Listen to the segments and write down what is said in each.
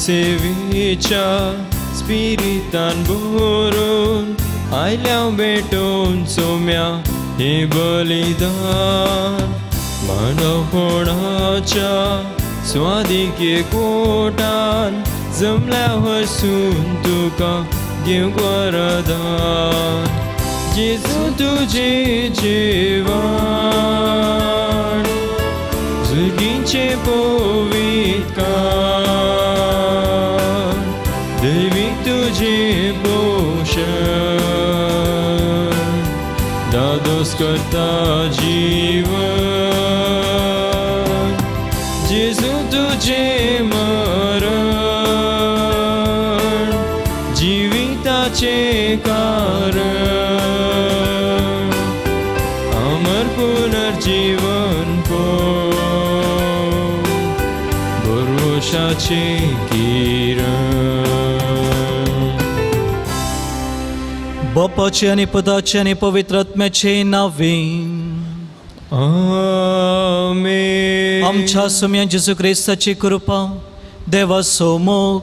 सेवेच्या स्पिरितान भरून आयल्या भेटोवन सोम्या हे बलिदान मानवपणाच्या स्वादिके कोटान जमल्या वसून तुका घेवंक वरदान जेजू तुजें जेवण जुगीचें पवित्र दैवीक तुजें पोशण दादोस करता जीवन जेजू तुजें मरण जिविताचें कारण अमर पुनर्जीवन भरवशाचें किरण. बापाचे आनी पुताचे आनी पवित्र आत्म्याचे नांवे आमेन. आमच्या सुम्या जेजू क्रिस्ताची कृपा, देवाचो मोग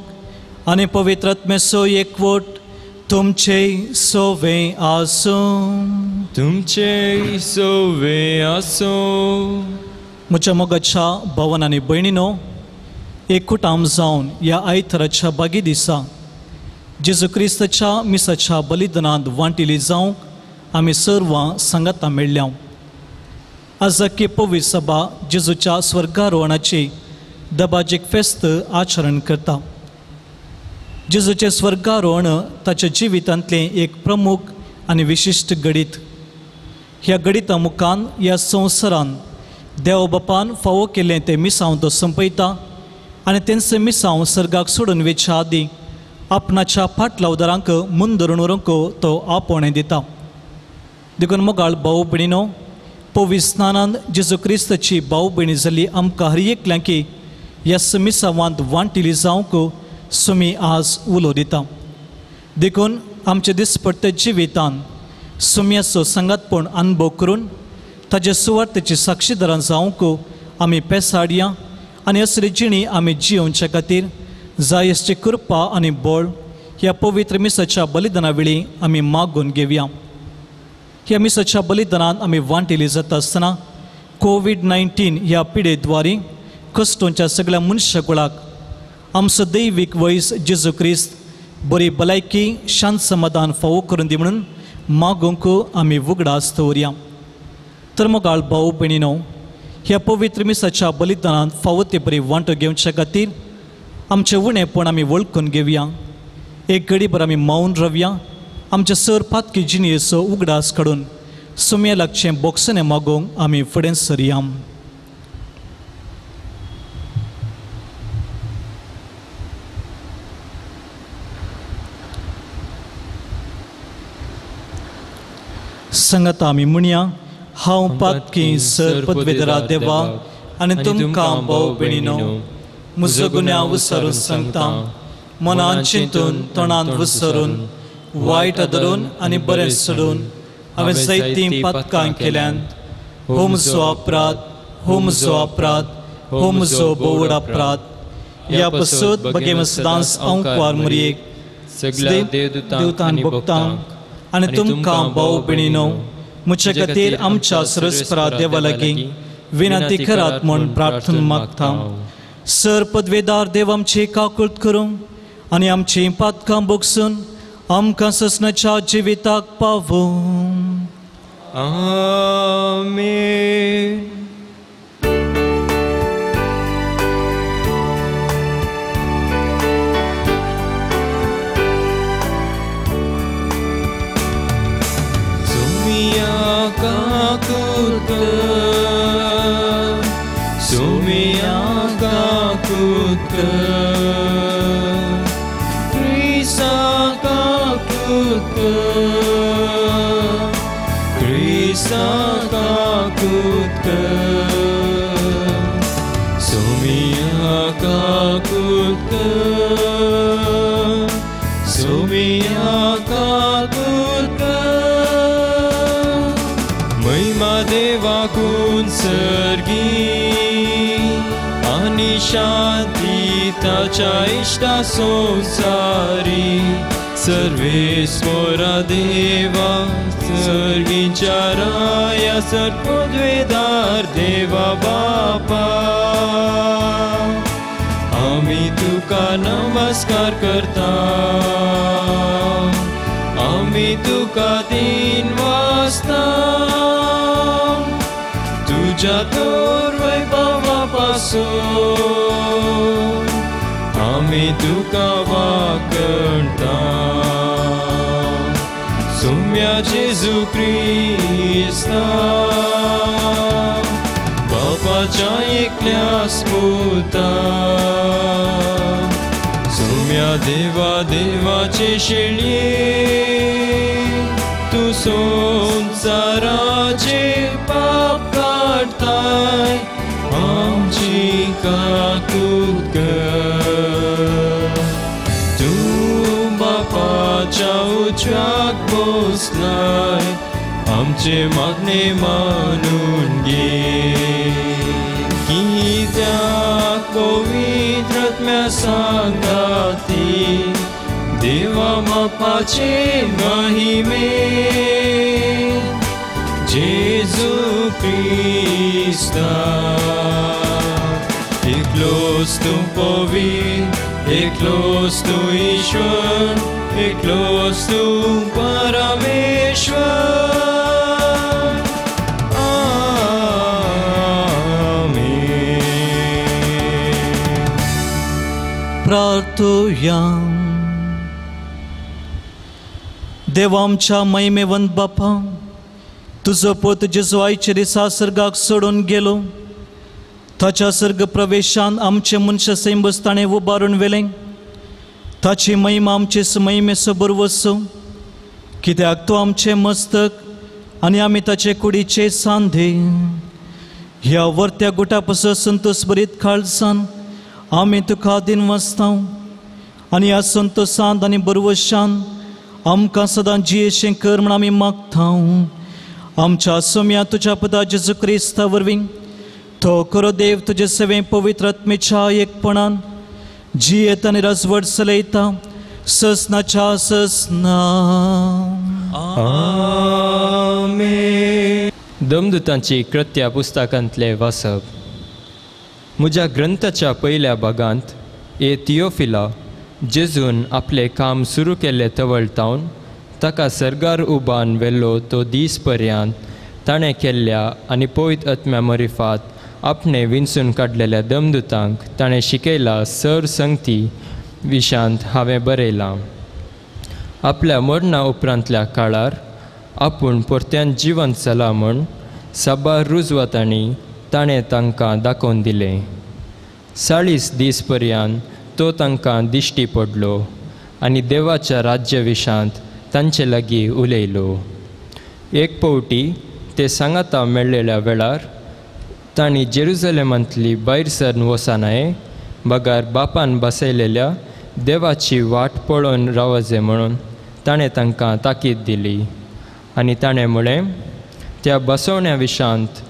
आनी पवित्र आत्म्याचो एकवट तुमचे सोवे आसूं. तुमचे सोवे आसूं. म्हज्या मोगाच्या भावन आनी भयणीनो, एकूटाम जावन ह्या आयताराच्या बागी दिसा जेजू क्रिस्ताच्या मिसाच्या बलिदानांत वांटिली जावंक आमी सर्वां सांगाता मेळ्ळ्या. आज अख्खी पवित्र सभा जेजूच्या स्वर्गारोहणाची दबाजीक फेस्त आचरण करता. जेजूचें स्वर्गारोहण ताच्या जिवितांतलें एक प्रमुख आनी विशिश्ट घडीत. ह्या घडिता मुखान ह्या संवसारान देव बापान फावो केल्लें तें मिसांव तो संपयता आनी तेंचें मिसांव सर्गाक सोडून वेच्या आदीं आपणाच्या फाटलावदारांक मुंदरून व्हरूंक तो आपोवणें दिता. देखून मोगाळ भाव भयणीनो, पवित्र स्नानान जेजू क्रिस्ताची भाव भयणी जाल्ली आमकां हर एकल्यांकी ह्या मिसावांत वांटिली जावंक सुमी आज उलो दिता. देखून आमच्या दिसपट्ट्या जिवितान सुम्याचो सांगातपण अनुभव करून ताजे सुवार्थेची साक्षीदारां जावंक आमी पेसाडया आनी असली जिणी आमी जियोवच्या खातीर जायसची कृपा आनी बळ ह्या पवित्र मिसाच्या बलिदाना वेळी आमी मागून घेवया. ह्या मिसाच्या बलिदानान आमी वांटिली जाता आसतना कोवीड-19 ह्या पिडेद्वारी कश्टोंच्या सगळ्या मनशाकुळाक आमचो दैवीक वयस जेजू क्रिस्त बरी भलायकी शांत समाधान फावो करून दी म्हणून मागूंक आमी उगडास दवरया. तर मोगाळ भाव भयणीनो, ह्या पवित्र मिसाच्या बलिदानांत फावो ते बरी वांटो घेवच्या खातीर आमचें उणेपण आमी वळखून घेवया. एक घडीभर आमी मौन रावया. आमचे सर पातकी जिणेचो उगडास काडून सुम्या लागचें बोक्सणें मागूंक आमी फुडें सरया. संगता आमी म्हणया, हांव पातकी सर पदवेदरा देवा आनी तुमकां भाव भयणीनो म्हजो गुन्यांव विसरून सांगता. मनान चिंतून तोंडान विसरून वायट धरून आनी बरें सोडून हांवें जायतीं पातकां केल्यांत. हो म्हजो अपराध, हो म्हजो अपराध, हो म्हजो बोवड अपराध. ह्या पसत बगे सदांच अंकवार मुरयेक सगळ्या देवतान भोगतांक आनी तुमकां भाव भयणीनो म्हजे खातीर आमच्या सरस्परा देवा लागीं विनंती करात म्हूण प्रार्थना मागता. सर पदवेदार देव आमची काकूळत करूं आनी आमची पातकां भोगसून आमकां ससनाच्या जिविताक पावूं. आमेन. सुमिया काकूत कर, सुमिया काकूत कर, क्रिसा काकूत कर, क्रिसा काकूत कर, सुमिया काकूत कर, सुमिया काकूत कर. महिमा देवाकून सर्गी आनी शांती ताच्या इश्टा संवसारी सर्वेस्वरा देवा सर्गीच्या राया सर्पद्वेदार देवा बापा आमी तुका नमस्कार करता आमी तुका दिन वाजता तुज्या तोर वैभवा पासून आमी तुका वाकणता सुम्या जेजू क्रिस्ता बापाच्या एकल्या स्पुता सुम्या देवा देवाचे शेळये तूं संवसाराचे पाप काडताय आमची काकूत कर तूं बापाच्या उजव्याक बसलाय आमचे मागणे मानून घे कित्याक पवित्र आत्म्या सांगाती देवा बापाचे महिमे जेजू क्रिस्ता एकलोच तूं पवित्र एकलोच तूं ईश्वर एकलोच तूं परमेश्वर आमेन. प्रार्थुया. देवा आमच्या महिमेवंत बापा तुजो पूत जेजू आयचे दिसा सर्गाक सोडून गेलो ताच्या सर्ग प्रवेशान आमचे मनशा सैंबस ताणें उबारून व्हेलें ताची महिमा आमचे महिमे सबोर वचूं कित्याक तो आमचें मस्तक आनी आमी ताचे कुडीचे सांधे. ह्या वर्त्या गुटा पसत संतोष बरीत खालसान आमी तुका दिन वाचता आनी ह्या संतोषांत आनी बरवशान आमकां सदां जियेशें कर म्हण आमी मागता. आमच्या सोम्या तुज्या पदा जेजू क्रिस्ता वरवीं तो खरो देव तुजे सेवे पवित्र आत्मेच्या एकपणान जियेत आनी राजवट चलयता ससनाच्या ससना. आमेन. दमदूतांची कृत्या पुस्तकांतले वाचप. म्हज्या ग्रंथाच्या पयल्या भागांत ए थियोफिला जेजून आपलें काम सुरू केल्लें तवळतावन ताका सर्गार उबान व्हेल्लो तो दीस पर्यंत ताणें केल्ल्या आनी पवित्र आत्म्या मरिफात आपणें विंचून काडलेल्या दमदूतांक ताणें शिकयला सर संगती विशांत हांवें बरयलां. आपल्या मरणा उपरांतल्या काळार आपूण परत्यान जिवंत जाला म्हूण साबार रुजवातांनी ताणें तांकां दाखोवन दिलें. 40 दीस पर्यंत तो तांकां दिश्टी पडलो आनी देवाच्या राज्य विशांत तांचे लागीं उलयलो. एक पावटी ते सांगाता मेळ्ळेल्या वेळार तांणी जेरुजलेमांतली भायर सरन वचनाय बगार बापान बसयलेल्या देवाची वाट पळोवन रावजे म्हणून ताणें तांकां ताकीद दिली आनी ताणें म्हळें त्या बसवण्या विशांत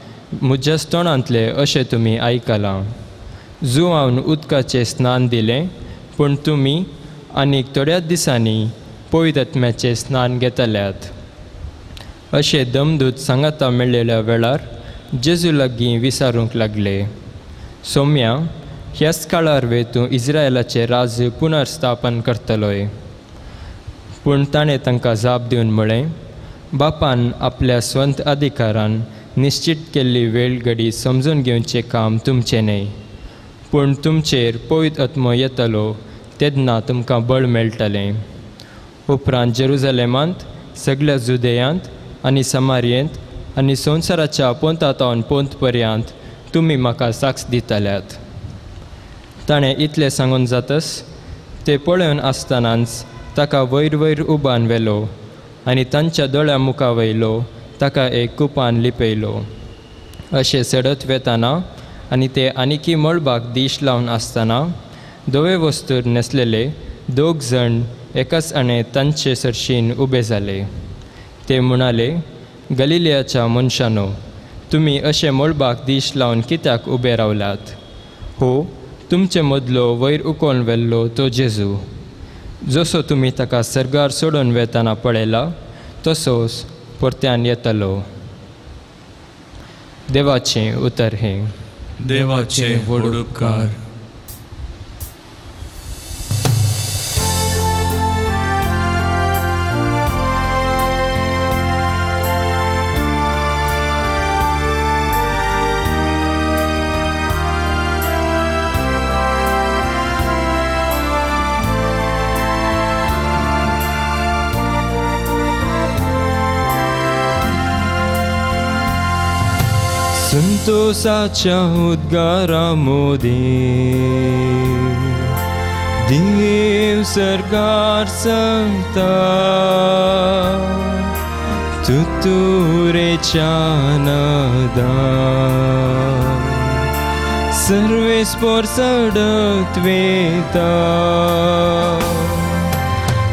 म्हज्याच तोंडांतलें अशें तुमी आयकलां. जुवान उदकाचें स्नान दिलें पूण तुमी आनीक थोड्याच दिसांनी पवित्र आत्म्याचें स्नान घेतल्यात. अशें दमदूत सांगाता मेळ्ळेल्या वेळार जेजू लागीं विचारूंक लागले, सोम्या ह्याच काळार वे तूं इस्रायलाचें राज्य पुनर्स्थापन करतलोय. पूण ताणें तांकां जाप दिवन म्हळें, बापान आपल्या स्वंत अधिकारान निश्चित केल्ली वेळ घडी समजून घेवचें काम तुमचें न्हय, पूण तुमचेर पवित्र आत्मो येतलो तेन्ना तुमकां बळ मेळटलें. उपरांत जेरुजलेमांत सगळ्या जुदेयांत आनी समारयेंत आनी संवसाराच्या पोंतातावन पोंत पर्यंत तुमी म्हाका साक्ष दितल्यात. ताणें इतलें सांगून जातच ते पळोवन आसतनाच ताका वयर वयर उबान व्हेलो आनी तांच्या दोळ्या मुखा वयलो ताका एक कुपान लिपयलो. अशें चडत वेताना आनी ते आनिकी मळबाक दीश लावन आसतना धवे वस्तूर न्हेसलेले दोग जाण एकाच आणे तांचे सरशीन उबे जाले. ते म्हणाले, गलिलियाच्या मनशानो, तुमी अशें मळबाक दीश लावन कित्याक उबे रावल्यात? हो तुमचे मदलो वयर उकोवन व्हेल्लो तो जेजू, जसो तुमी ताका सर्गार सोडून वेताना पळयला तसोच परत्यान येतलो. देवाचें उतर हें. देवाचें व्हड उपकार. संतोषाच्या उद्गारा मोदी देव सरकार सांगता, तुतुरेच्या नादान सर्वेस्पोर चडत वेता.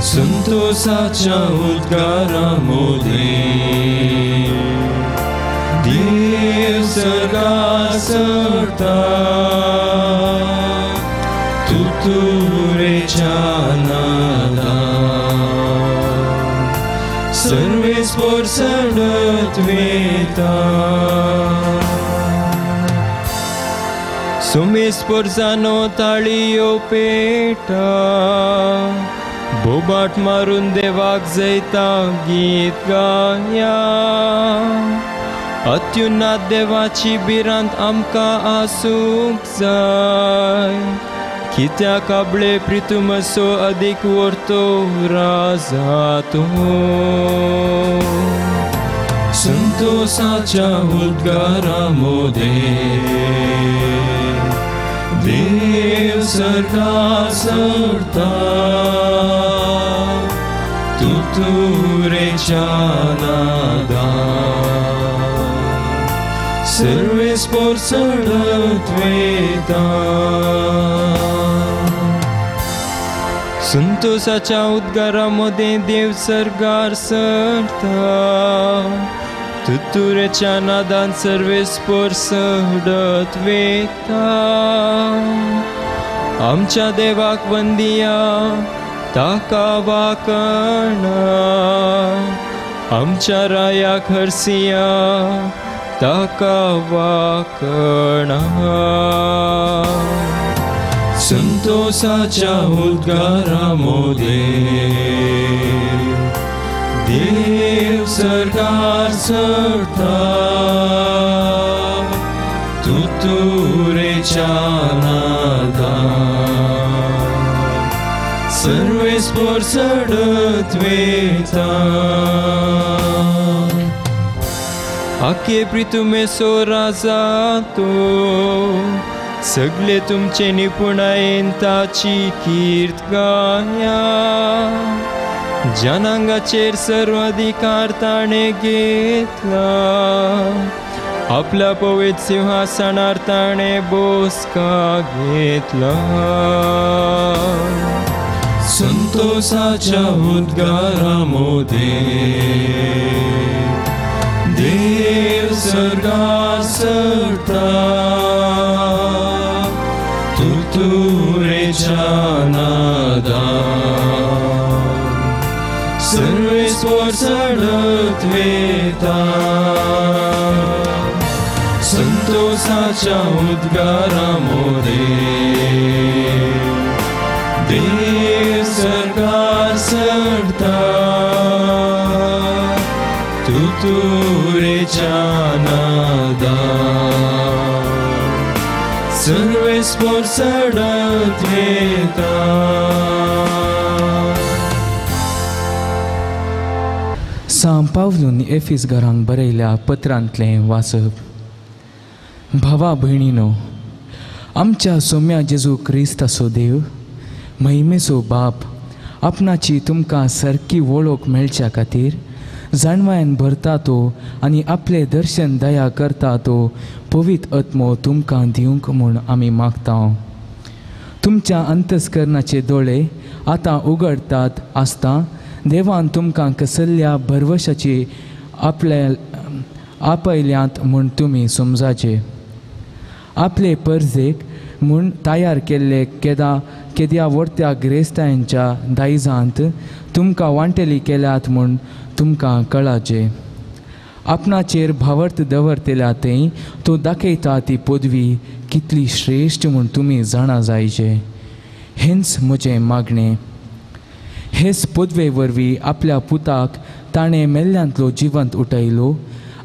संतोषाच्या उद्गारा मोदी देव सरकार सरता, तुतुरेच्या नादान सर्वेस्पोर चडत वेता. सुमेस्पोर्जानो ताळयो पेटा, बोबाट मारून देवाक जैता गीत गाया. अत्युन्नात देवाची भिरांत आमकां आसूंक जाय, कित्याक आबळे प्रितुमसो अदीक व्हरतो राजा तूं. संतोषाच्या उद्गारा मोदे देव सरकार सरता, तुतुरेच्या नादान सर्वेस्पोर चडत वेता. संतोषाच्या उद्गारा मदें देव सर्गार सरता, तुतुरेच्या नादान सर्वेस्पोर चडत वेता. आमच्या देवाक वंदिया ताका वाकणा, आमच्या रायाक हरसिया ताका वाकणा. संतोषाच्या उद्गारा मोदे देव सरकार सरता, तुतुरेच्या नादान सर्वेस्पोर चडत वेता. आखे प्रितुमेसो राजा तो, सगळे तुमचे निपुणायेन ताची कीर्त गाया. जनांगाचेर सर्व अधिकार ताणें घेतला, आपल्या पवित्र सिंहासनार ताणें बोसका घेतला. संतोषाच्या उद्गारा मोदे देव सरकार सरता, तुतुरेच्या नादान सर्वेस्पोर चडत वेता. संतोषाच्या उद्गारा मोदे देव सरकार सरता, तुतुरेच्या नादान सर्वेस्पोर चडत वेता. सां पावलून एफिस घरांक बरयल्या पत्रांतलें वाचप. भावा भयणीनो, आमच्या सोम्या जेजू क्रिस्ताचो देव महिमेचो बाप आपणाची तुमकां सारकी वळख मेळच्या खातीर जाणवायन भरता तो आनी आपलें दर्शन दया करता तो पवित्र आत्मो तुमकां दिवंक म्हूण आमी मागता. तुमच्या अंतस्करणाचे दोळे आतां उगडतात आसता देवान तुमकां कसल्या भरवशाची आपल्या आपयल्यांत म्हूण तुमी समजाचे. आपले परजेक म्हूण तयार केल्ले केद्या व्हडत्या ग्रेस्तायांच्या दायजांत तुमकां वांटेली केल्यात म्हूण तुमकां कळाचे. आपणाचेर भावार्थ दवरतल्या थंय तो दाखयता ती पदवी कितली श्रेश्ठ म्हूण तुमी जाणा जायचे. हेंच म्हजें मागणें. हेच पदवे वरवीं आपल्या पुताक ताणें मेल्ल्यांतलो जिवंत उठयलो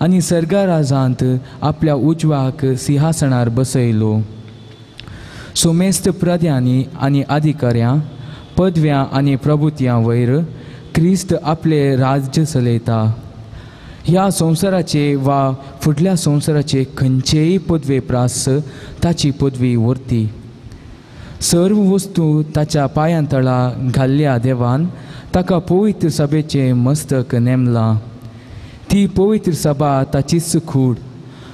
आनी सर्गराजांत आपल्या उजव्याक सिंहासनार बसयलो. सोमेस्त प्रद्यांनी आनी अधिकाऱ्यां पदव्यां आनी प्रभुत्यां वयर क्रिस्त आपलें राज्य चलयता. ह्या संवसाराचे वा फुडल्या संवसाराचे खंयचेय पदवे प्रास ताची पदवी व्हरती. सर्व वस्तू ताच्या पांयां तळा घाल्ल्या देवान ताका पवित्र सभेचें मस्तक नेमलां. ती पवित्र सभा ताचीच कूड.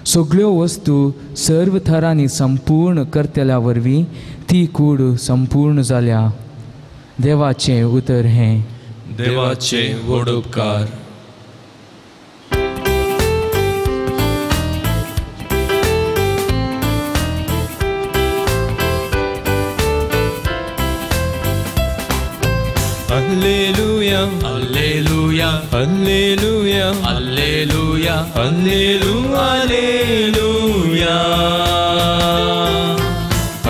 सगळ्यो वस्तू सर्व थरांनी संपूर्ण करतल्या वरवीं ती कूड संपूर्ण जाल्या. देवाचें उतर हें. देवाचे व्हड उपकार. Alleluia, Alleluia, Alleluia, Alleluia, Alleluia, Alleluia,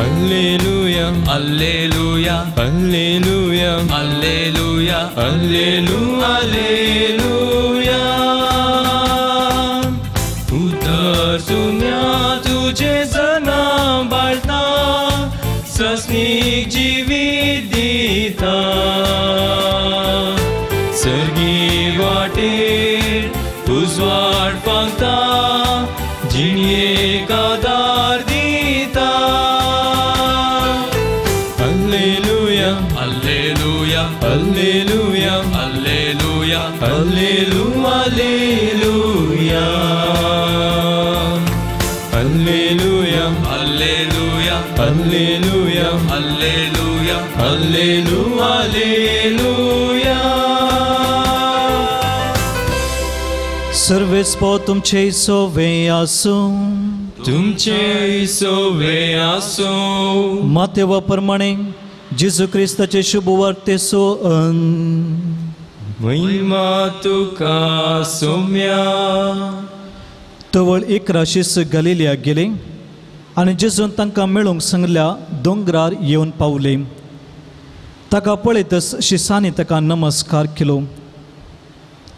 Alleluia, Alleluia, Alleluia, Alleluia, Alleluia, Alleluia. उतर सुन्या तुझे जना बाळता सस्नीक जिवीत दिता. सर्गी वाटेर उजवाड फांकता जिणयेक आदार दिता. Alleluia, Alleluia, Alleluia, Alleluia, Alleluia, Alleluia, Alleluia, Alleluia, Alleluia, Alleluia, Alleluia, Alleluia. सर्वेस्पो तुमचे सोवे आसूं. तुमचे सोवे आसूं. मातेवा प्रमाणे जेजू क्रिस्ताचे शुभ वार्तेचो महिमा तुका सोम्या. तवळ 11 शीस गलिलियाक गेले आनी जेजून तांकां मेळूंक सांगल्या दोंगरार येवन पावले. ताका पळयतच शिसांनी ताका नमस्कार केलो.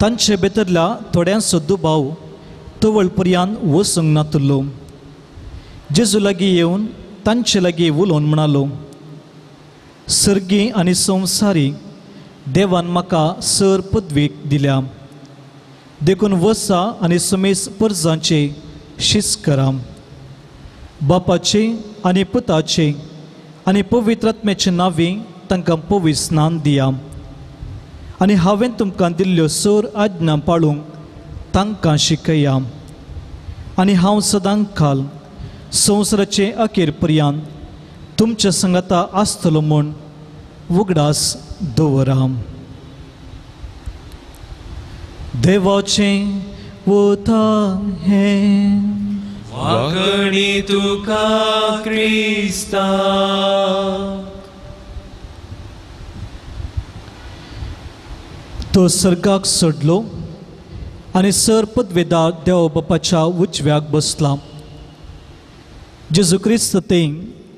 तांचे भितरल्या थोड्यांचो दुबाव तवळ पर्यान वचूंक नातलो. जेजू लागीं येवन तांचे लागीं उलोवन म्हणालो, सर्गी आनी संवसारी देवान म्हाका सर पदवीक दिल्या, देखून वसा आनी समेस परजांचे शिस करा. बापाचे आनी पुताचे आनी पवित्र आत्म्याचे नांवी तांकां पवित्र स्नान दिया आनी हांवें तुमकां दिल्ल्यो सर आज्ञा पाळूंक तांकां शिकया. आनी हांव सदां काल संवसाराचे अखेर पर्यंत तुमच्या संगाता आसतलो म्हूण उगडास दवरा. देवाचें उतर हें. वाकणी तुका क्रिस्ता. तो सर्गाक सोडलो आनी सर पदवेदार देव बापाच्या उजव्याक बसला. जेजू क्रिस्त ते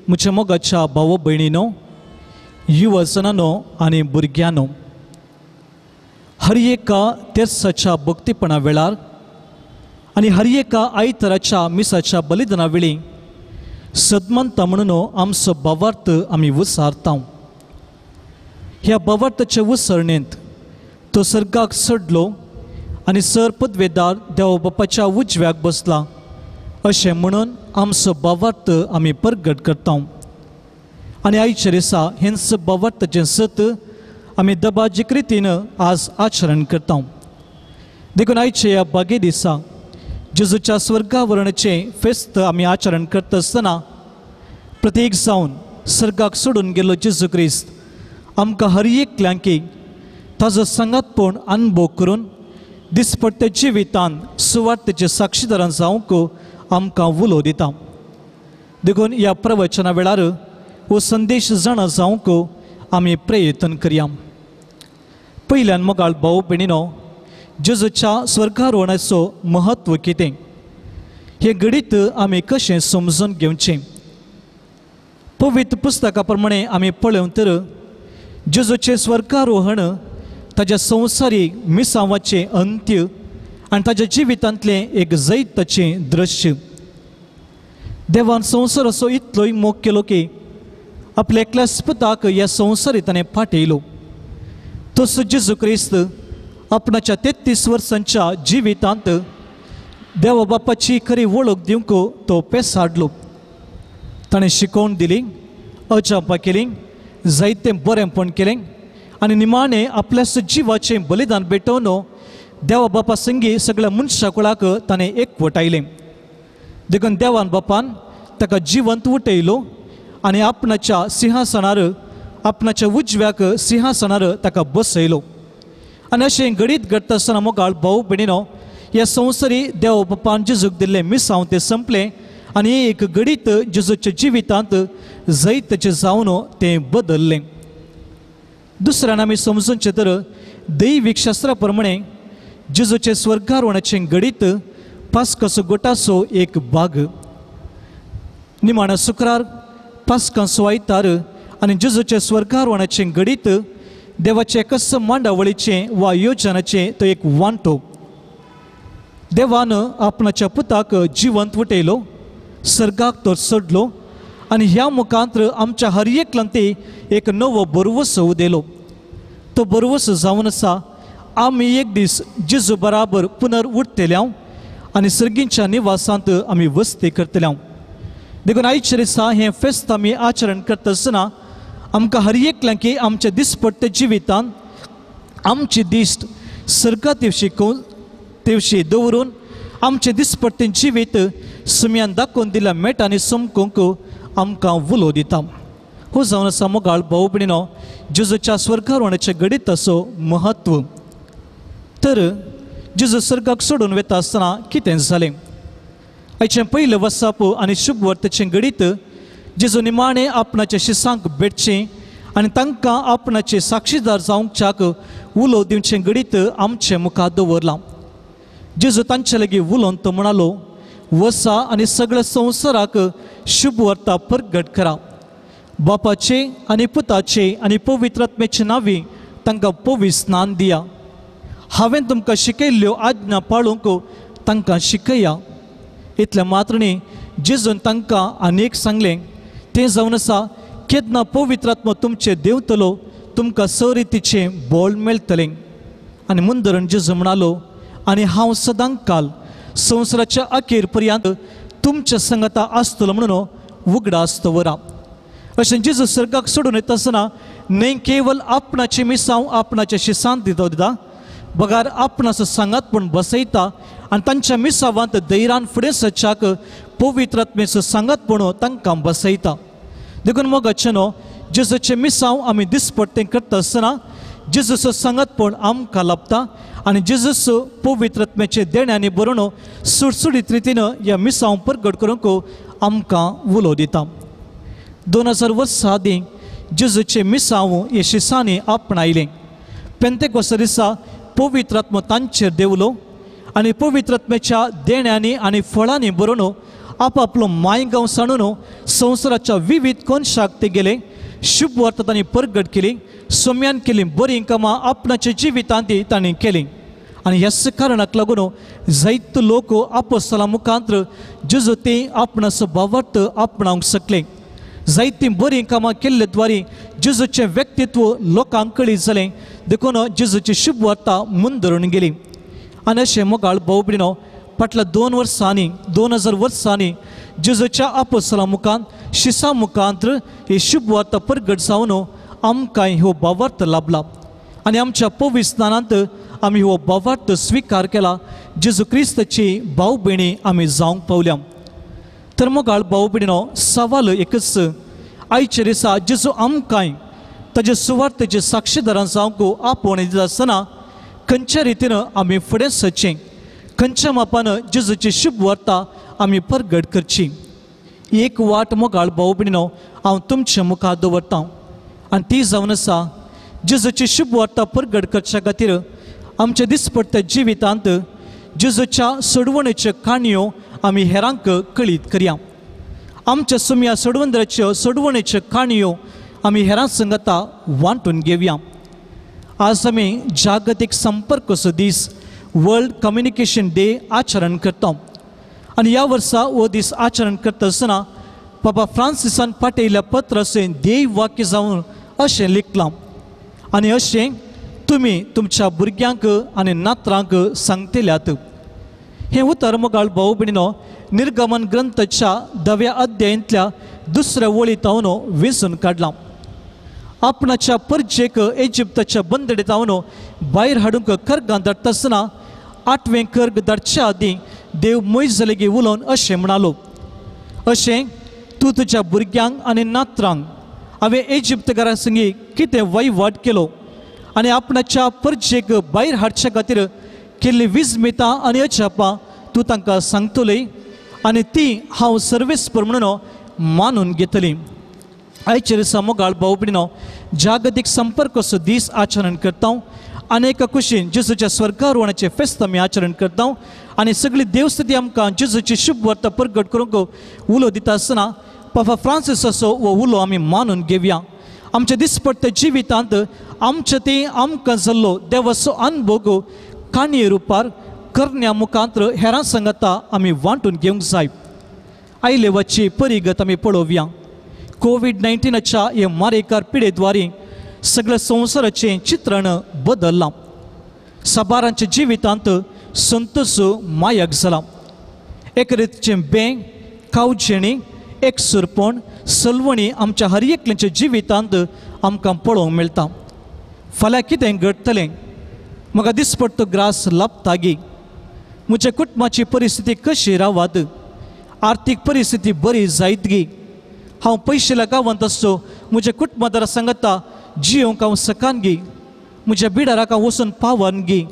म्हज्या मोगाच्या भाव भयणीनो, युवजनानो आनी भुरग्यांनो, हर एका तेर्साच्या भक्तीपणा वेळार आनी हर एका आयतराच्या मिसाच्या बलिदाना वेळी सदमंता म्हणून आमचो भावार्थ आमी उसारता. ह्या भावार्थाचे उसरणेंत तो सर्गाक चडलो आनी सर पदवेदार देव बापाच्या उजव्याक बसला अशें म्हणून आमचो भावार्थ आमी परगट करता. आनी आयच्या दिसा हेंच भावार्थाचें सत आमी दबाजीक रितीन आज आचरण करता. देखून आयच्या ह्या बागे दिसा जेजूच्या स्वर्गावरणाचें फेस्त आमी आचरण करता आसतना प्रत्येक जावन सर्गाक सोडून गेल्लो जेजू क्रिस्त आमकां हर एकल्यांकी ताजो सांगातपण अनुभव करून दिसपट्ट्या जिवितान सुवार्थेचे साक्षीदारां जावंक आमकां उलो दिता. देखून ह्या प्रवचना वेळार हो संदेश जाणा जावंक आमी प्रयत्न करया. पयल्यान मोगाळ भाव भयणीनो, जेजूच्या स्वर्गारोहणाचो म्हत्व कितें हें घडीत आमी कशें समजून घेवचें? पवित्र पुस्तका प्रमाणे आमी पळोवं तर जेजूचें स्वर्गारोहण ताज्या संवसारीक मिसांवाचें अंत्य आनी ताज्या जिवितांतलें एक जैताचें दृश्य. देवान संवसाराचो इतलोय मोग केलो की आपल्या एकल्याच पुताक ह्या संवसारीत ताणें पाठयलो. तसो जेजू क्रिस्त आपणाच्या 33 वर्सांच्या जिवितांत देवा बापाची खरी वळख दिवंक तो पेसाडलो. ताणें शिकोवन दिली, अजापां केलीं, जायतें बरेंपण केलें आनी निमाणें आपल्याच जिवाचें बलिदान भेटोवन देवा बापा संगी सगळ्या मनशा कुळाक ताणें एकवटायलें. देखून देवान बापान ताका जिवंत उठयलो आनी आपणाच्या सिंहासनार, आपणाच्या उजव्याक सिंहासनार ताका बसयलो. आनी अशें घडीत घडटा आसतना मोगाळ भाव भयणीनो, ह्या संवसारी देवा बापान जेजूक दिल्लें मिसांव तें संपलें आनी एक घडीत जेजूच्या जिवितांत जैताचें जावन तें बदल्लें. दुसऱ्यान आमी समजूनचें तर दैवीक शास्त्रा प्रमाणे जेजूचें स्वर्गारोहणाचें घडीत पास्काचो गोटाचो एक भाग. निमाणा शुक्रार पास्कांचो आयतार आनी जेजूचें स्वर्गारोहणाचें घडीत देवाचें एकच मांडावळीचें वा योजनाचें तो एक वांटो. देवान आपणाच्या पुताक जिवंत उठयलो, सर्गाक तो चडलो आनी ह्या मुखांत आमच्या हर एकल्यान एक नवो बरवस उदेलो. तो बरवस जावन आसा आमी एक दीस जेजू बराबर पुनर उठतले आनी सर्गींच्या निवासांत आमी वस्ती करतले. देखून आयच्या दिसा हें फेस्त आमी आचरण करता आसतना आमकां हर एकल्यांक आमच्या दिसपट्टे जिवितांत आमची दिश्ट सर्गा तेवशी दवरून आमचें दिसपट्टें जिवीत सुम्यान दाखोवन दिल्या मेटांनी समकूंक आमकां उलो दिता. हो जावन आसा मोगाळ भाव भयणीनो जेजूच्या स्वर्गारोहणाचें घडीताचो म्हत्व. तर जेजू सर्गाक सोडून वता आसतना कितें जालें? आयचें पयलें वसाप आनी शुभवर्तेचें घडीत जेजू निमाणें आपणाच्या शिसांक भेटचें आनी तांकां आपणाचे साक्षीदार जावंकच्याक उलो दिवचें घडीत आमचे मुखार दवरलां. जेजू तांचे लागीं उलोवन तो म्हणालो, वसा आनी सगळ्या संवसाराक शुभवार्ता परगट करा. बापाचे आनी पुताचे आनी पवित्र आत्म्याचे नांवी तांकां पवित्र स्नान दिया. हांवें तुमकां शिकयल्ल्यो आज्ञा पाळूंक तांकां शिकया. इतलें मात्र न्ही, जेजून तांकां आनी एक सांगलें, तें जावन आसा केन्ना पवित्र आत्मो तुमचेर देंवतलो तुमकां स रितीचें बळ मेळटलें. आनी मुंदरण जेजू म्हणालो, आनी हांव सदां काल संवसाराच्या अखेर पर्यंत तुमच्या संगता आसतलो म्हणून उगडास दवरा. अशें जेजू सर्गाक सोडून येता आसतना न्हय केवल आपणाचें मिसांव आपणाचे शिसांत दिता बगार आपणाचो सांगातपण बसयता आनी तांच्या मिसावांत धैर्यान फुडें सरच्याक पवित्र आत्म्याचो सांगातपण तांकां बसयता. देखून मोगाचें न्हू जेजूचें मिसांव आमी दिसपट्टें करता आसतना जेजूचो सांगातपण आमकां लाभता आनी जेजूस पवित्र आत्म्याचे देण्यांनी बरोवन सुडसुडीत रितीन ह्या मिसांव परगट करूंक आमकां उलो दिता. 2000 वर्सां आदीं जेजूचें मिसांव हे शिसांनी आपणायलें. पेंतेकोस्ता दिसा पवित्र आत्मो तांचेर देंवलो आनी पवित्र आत्म्याच्या देण्यांनी आनी फळांनी बरोवन आपआपलो मायगांव सांडून संवसाराच्या विविध कोनशाक ते गेले. शुभवार्ता तांणी परगट केली, सोम्यान केली बरीं कामां आपणाच्या जिवितांत तांणी केलीं. आनी ह्याच कारणाक लागून जायते लोक आपोस्तलां मुखांत जेजू ते आपणाचो भावार्थ आपणावंक शकले. जायतीं बरीं कामां केल्ले द्वारे जेजूचें व्यक्तित्व लोकांक कळीत जालें. देखून जेजूची शुभवार्ता मुंदरून गेली. आनी अशें मोगाळ भाव भयणीनो फाटल्या 2 वर्सांनी 2000 वर्सांनी जेजूच्या आपोस्तलां मुखांत शिसां मुखांत ही शुभवार्ता परगट जावन आमकां हो भावार्थ लाभला आनी आमच्या पवित्र स्नानांत आमी हो भावार्थ स्विकार केला. जेजू क्रिस्ताची भाव भयणी आमी जावंक पावल्या. तर मोगाळ भाव भयणीनो सवाल एकच, आयच्या दिसा जेजू आमकांय ताजे सुवार्थेचे साक्षीदारां जावंक आपोवणें दिता आसतना खंयच्या रितीन आमी फुडें सरचें, खंयच्या मापान जेजूची शुभवार्ता आमी परगट करची? एक वाट मोगाळ भाव भयणीनो हांव तुमच्या मुखार दवरता आनी ती जावन आसा जेजूची शुभ वार्ता परगट करच्या खातीर आमच्या दिसपट्ट्या जिवितांत जेजूच्या सोडवणेच्यो काणयो आमी हेरांक कळीत करया. आमच्या सुम्या सोडवंदराच्यो सोडवणेच्यो काणयो आमी हेरां संगता वांटून घेवया. आज आमी जागतीक संपर्काचो दीस वर्ल्ड कम्युनिकेशन डे आचरण करता आनी ह्या वर्सा हो दीस आचरण करता आसतना बाबा फ्रांसिसान पाठयल्ल्या पत्राचें ध्येय वाक्य जावन अशें लिखलां आनी अशें तुमी तुमच्या भुरग्यांक आनी नातरांक सांगतल्यात. हें उतर मोगाळ भाव भयणीनो निर्गमन ग्रंथाच्या 10व्या अध्यायांतल्या दुसऱ्या वळींत वेंचून काडलां. आपणाच्या परजेक इजिप्ताच्या बंदडीत भायर हाडूंक कर्गां धाडटा आसतना 8वें कर्ग धाडच्या आदीं देव मोयजा लागीं उलोवन अशें म्हणालो, अशें तूं तुज्या भुरग्यांक आनी नातरांक हांवें इजिप्तकारां संगी कितें वहिवाट केलो आनी आपणाच्या परजेक भायर हाडच्या खातीर केल्ली विस्मितां आनी अजापां तूं तांकां सांगतली आनी ती हांव सर्वेस्पर म्हणून मानून घेतली. आयचे दिसा मोगाळ भाव भयणीनो जागतीक संपर्काचो दीस आचरण करता आनी एका कुशीन जेजूच्या स्वर्गारोहणाचें फेस्त आमी आचरण करता आनी सगळी देवस्थिती आमकां जेजूची शुभ वार्ता परगट करूंक उलो दिता आसतना पापा फ्रांसिसाचो हो उलो आमी मानून घेवया. आमच्या दिसपट्ट्या जिवितांत आमच्या ती आमकां जाल्लो देवाचो अनुभव काणये रुपार करण्या मुखांत हेरां संगता आमी वांटून घेवंक जाय. आयलेवाची परिगत आमी पळोवया. कोवीड-19च्या हे मारेकार पिडेद्वारे सगळ्या संवसाराचें चित्रण बदल्लां. साबारांच्या जिवितांत संतोष मायक जाला. एक रितीचें बेंग कावजेणी एकसुरपण सलवणी आमच्या हर एकल्याच्या जिवितांत आमकां पळोवंक मेळटा. फाल्यां कितें घडटलें, म्हाका दिसपट्टो ग्रास लाभता गी, म्हज्या कुटुंबाची परिस्थिती कशी रावात, आर्थीक परिस्थिती बरी जायत गी, हांव पयशेल्या गांवांत आसचो म्हज्या कुटुंबादारा सांगता जियोंक हांव सकान गी, म्हज्या बिडाराक हांव वचून पावन गी,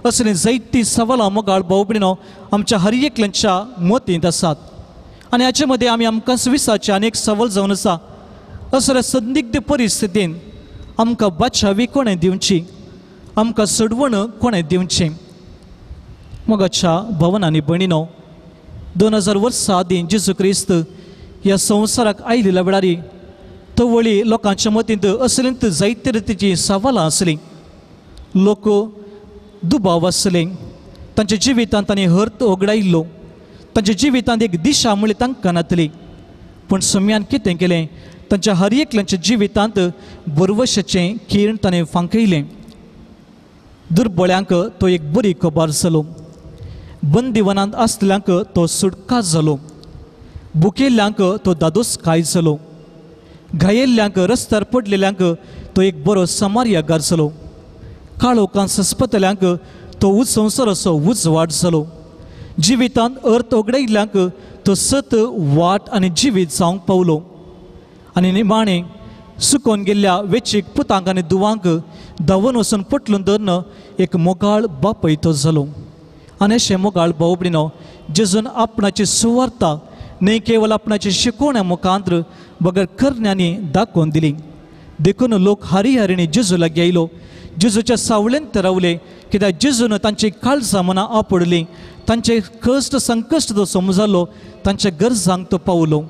असलीं जायतीं सवालां मोगाळ भाव भयणीनो आमच्या हर एकल्यांच्या मतींत आसात. आनी हाचे मदीं आमी आमकां विसाचे आनी एक सवाल जावन आसा, असल्या संदिग्ध परिस्थितीन आमकां बाचावी कोणें दिवची, आमकां सोडवण कोणें दिवचें. मोगाच्या भवन आनी भयणीनो 2000 वर्सां आदीं जेजू क्रिस्त ह्या संवसाराक आयिल्ल्या वेळार तवळी लोकांच्या मतींत असलींत जायते रितीचीं सवालां आसलीं. लोक दुबाव आसले, तांच्या जिवितांत तांणी हर्त ओगडायिल्लो, तांच्या जिवितांत एक दिशा म्हणली तांकां नातली. पूण सम्यान कितें केलें, तांच्या हर एकल्यांच्या जिवितांत बरवशाचें किरण ताणें फांकयलें. दुर्बळ्यांक तो एक बरी खबर जालो, बंदिवनांत आसतल्यांक तो सुटका जालो, भुकेल्ल्यांक तो दादोस काय जालो, घायेल्ल्यांक रस्त्यार पडलेल्यांक तो एक बरो समार्यागार जालो, काळोखान सस्पतल्यांक तो संवसाराचो उजवाड जालो, जिवितांत अर्थ उगडायिल्ल्यांक तो सत वाट आनी जिवीत जावंक पावलो आनी निमाणें सुकोवन गेल्ल्या वेचीक पुतांक आनी दुवांक धांवन वचून पोटलून धरून एक मोगाळ बापय तो जालो. आनी अशें मोगाळ भाव भयणीनो जेजून आपणाची सुवार्ता न्हय केवल आपणाची शिकवण्या मुखांत बगर करण्यांनी दाखोवन दिली. देखून लोक हरिहरिणी जेजू लागीं आयलो, जेजूच्या सावळेंत रावले, कित्याक जेजून तांची काळजां मनां आपडली, तांचे कश्ट संकश्ट तो समजलो, तांच्या गरजांक तो पावलो.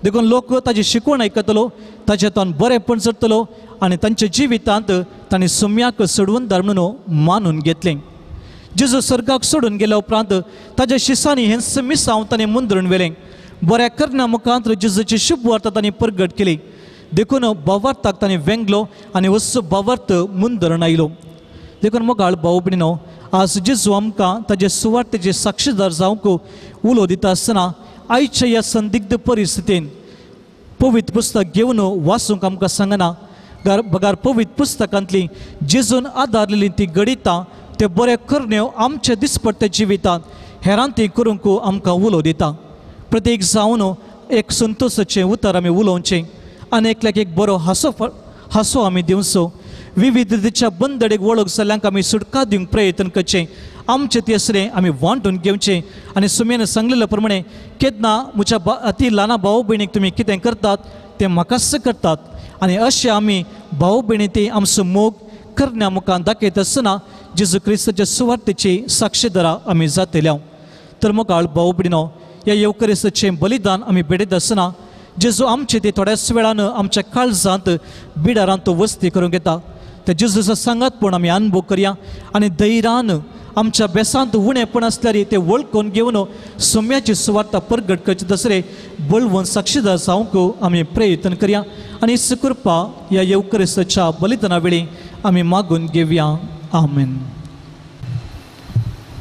देखून लोक ताजी शिकवण आयकतलो, ताजे तान बरेंपण चडटलो आनी तांच्या जिवितांत तांणी सुम्याक सोडवणदार म्हणून मानून घेतलें. जेजू स्वर्गाक सोडून गेल्या उपरांत ताज्या शिसांनी हें मिसांव ताणें मुंदरून व्हेलें. बऱ्या करण्या मुखांत जेजूची शुभ वार्ता तांणी परगट केली. देखून भावार्थाक ताणें वेंगलो आनी वस्तू भावार्थ मुंदरून आयलो. देखून मोगाळ भाव भयणीनो आज जेजू आमकां ताजे सुवार्तेचे साक्षीदार जावंक उलो दिता आसतना आयच्या ह्या संदिग्ध परिस्थितीन पवित्र पुस्तक घेवन वाचूंक आमकां सांगना, बगार पवित्र पुस्तकांतली जेजून आदारलेली ती घडितां ते बरे करण्यो आमच्या दिसपट्ट्या जिवितांत हेरांती करूंक आमकां उलो दिता. प्रत्येक जावन एक संतोषाचें उतर आमी उलोवचें आनी एकल्याक एक बरो हांसो आमी दिवचो. विविधतेच्या बंदडेक वळख जाल्ल्यांक आमी सुटका दिवंक प्रयत्न करचें आमचे तेसरे आमी वांटून घेवचें. आनी सुम्यान सांगलेले प्रमाणे केन्ना म्हज्या अती ल्हाना भाव भयणीक तुमी कितें करतात तें म्हाकाच करतात. आनी अशें आमी भाव भयणी ती आमचो मोग करण्या मुखार दाखयत आसतना जेजू क्रिस्ताच्या सुवार्तेची साक्षीदारा आमी जातले. तर मोगाळ भाव भयणीनो, ह्या येवकरिस्ताचें बलिदान आमी भेटयत आसतना जेजू आमचे ते थोड्याच वेळान आमच्या काळजांत बिडारांत तो वस्ती करूंक येता. त्या जेजूचो सांगातपण आमी अनुभव करया आनी धैर्यान आमच्या बेसांत उणेपण आसल्यार ते वळखून घेवन सोम्याची सुवार्ता परगट करचे दसरे बळवंत साक्षीदार जावंक आमी प्रयत्न करया. आनी कृपा ह्या येवकरिस्ताच्या बलिदाना वेळी आमी मागून घेवया. आमेन.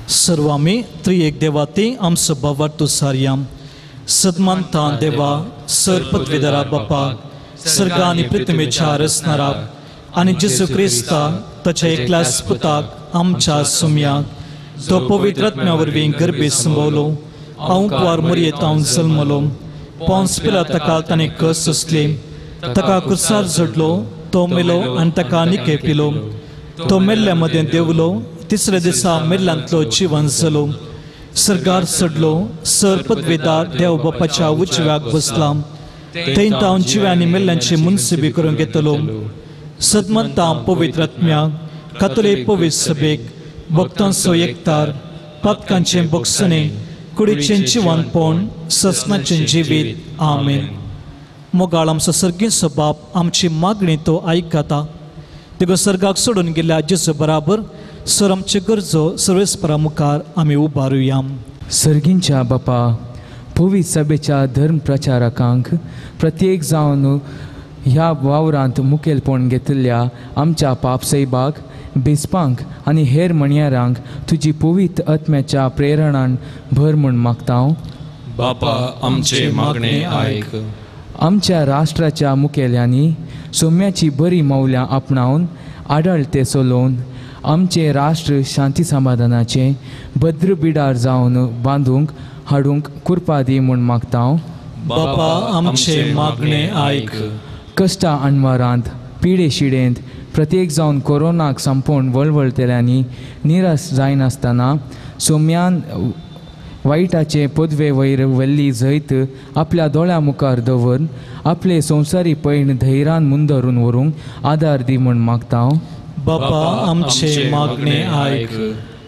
सर्व आमी त्रिएक देवा ती आमचो भावार्थ सारया. सदमानता देवा सर पदवीधरा बापा सर्ग आनी पृथ्वीच्या रचणारा आनी जेजू क्रिस्ता ताच्या एकल्याच पुताक आमच्या सुम्याक तो पवित्र आत्म्या वरवीं गर्भे संभवलो, हांव मोरयेंत जल्मलो, पोन्स पिलात ताका ताणें कस सोंसली, ताका कुर्सार झडलो, तो मेलो आनी ताका निके पिलो, तो मेल्ल्या मदें देंवलो, तिसऱ्या दिसा मेल्ल्यांतलो जिवन जालो, सर्गार चडलो, सर पदवेदार देव बापाच्या उजव्याक बसला, थंय तावन जिव्या आनी मेल्ल्यांची मुनसिबी करून घेतलो. सदमंता पवित्र आत्म्याक कातोलीक पवित्र सभेक भक्तांचो एकतार पातकांचें बोगसणें कुडीचें जिवनपण ससनाचें जिवीत. आमेन. मोगाळ आमचो सर्गीचो बाप आमची मागणी तो आयकता. देखून सर्गाक सोडून गेल्ल्या जेजू बराबर सर आमच्यो गरजो सर्वेस्परा मुखार आमी उबारुया. सर्गींच्या बापा, पवित्र सभेच्या धर्म प्रचारकांक प्रत्येक जावन ह्या वावरांत मुखेलपण घेतिल्ल्या आमच्या पापसैबाक बेसपांक आनी हेर म्हणयारांक तुजी पवित्र आत्म्याच्या प्रेरणान भर म्हूण मागता. बापा आमचे मागणे आयक. आमच्या राष्ट्राच्या मुखेल्यांनी सोम्याची बरी मौल्यां आपणावन आडळ ते चलोवन आमचें राष्ट्र शांती समाधानाचें भद्र बिडार जावन बांदूंक हाडूंक कुरपा दी म्हूण मागता. बापा आमचे मागणे आयक. कश्टा अणवारांत पिडे शिडेंत प्रत्येक जावन कोरोनाक संपोवन वळवळटल्यांनी निराश जायनासतना सोम्यान वायटाचे पदवे वयर व्हेल्ली जैत आपल्या दोळ्या मुखार दवरून आपले संवसारी पैण धैर्यान मुंदरून व्हरूंक आदार दी म्हूण मागता. बापा आमचे मागणे आयक.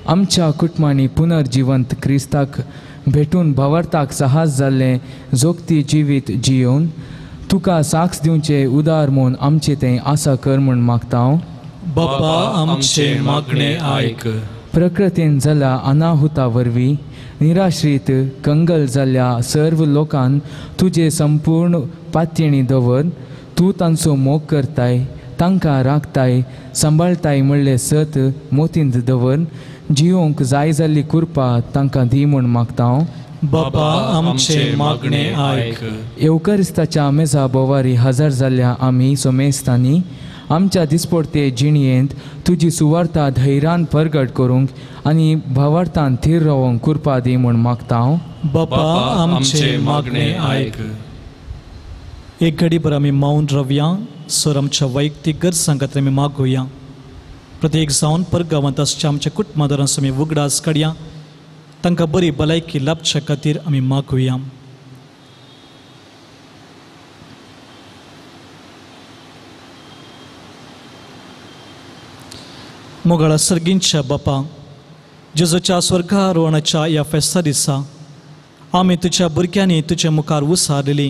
आमच्या कुटुंबांनी पुनर्जिवंत क्रिस्ताक भेटून भावार्थाक साहस जाल्लें जोगती जिवीत जियोवन तुका साक्ष दिवचे उदार म्हूण आमचे तें आसा कर म्हूण मागता. बापा आमचे मागणे आयक. प्रकृतीन जाल्या अनाहुता वरवीं निराश्रीत कंगल जाल्ल्या सर्व लोकान तुजे संपूर्ण पातयेणी दवर तूं तांचो मोग करताय, तांकां राखताय, सांबाळताय म्हणलें सत मोतींत दवर जियोंक जाय जाल्ली कुरपा तांकां दी म्हूण मागता. बापा आमचे मागणे आयक. येवकरिस्ताच्या मेजा बोवारी हजर जाल्ल्या आमी सोमेस्तांनी आमच्या दिसपडते जिणयेंत तुजी सुवार्ता धैर्यान परगट करूंक आनी भावार्थान थीर रावंक कुरपा दी म्हूण मागता. बापा आमचे मागणे आयक. एक घडीभर आमी मौन रावया. सर आमच्या वैयक्तीक गरजां खातीर आमी मागोया. प्रत्येक जावन परगांवांत आसच्या आमच्या कुटुंबादारांचो आमी उगडास काडया. तांकां बरी भलायकी लाभच्या खातीर आमी मागोया. मोगाळा सर्गींच्या बापा, जेजूच्या स्वर्गारोहणाच्या ह्या फेस्ता दिसा आमी तुज्या भुरग्यांनी तुज्या मुखार उसारलेली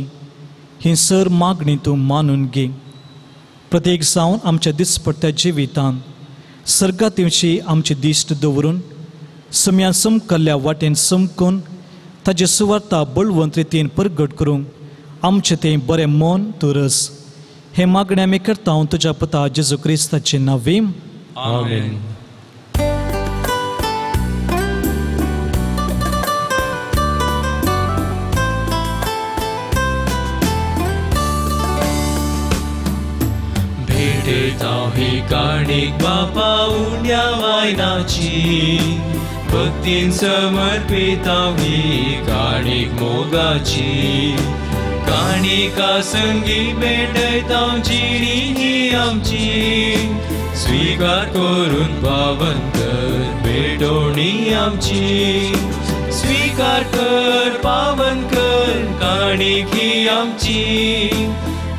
ही सर मागणी तूं मानून घे. प्रत्येक जावन आमच्या दिसपट्ट्या जिवितान सर्गात आमची दिश्ट दवरून सम्यान समकल्ल्या वाटेन समकून ताची सुवार्ता बळवंत रितीन परगट करूंक आमचें तें बरें मन तूं रस. हें मागणें आमी करता तुज्या पुता जेजू क्रिस्ताचे नांवी. आमेन. भेटता ही काणीक बापा उण्या वायनाची, भक्तीन समर्पिता ही काणीक मोगाची. काणिका संगी भेटयता जिणी ही आमची, स्वीकार करून पावन कर भेटवणी आमची स्वीकार कर पावन कर काणीक ही आमची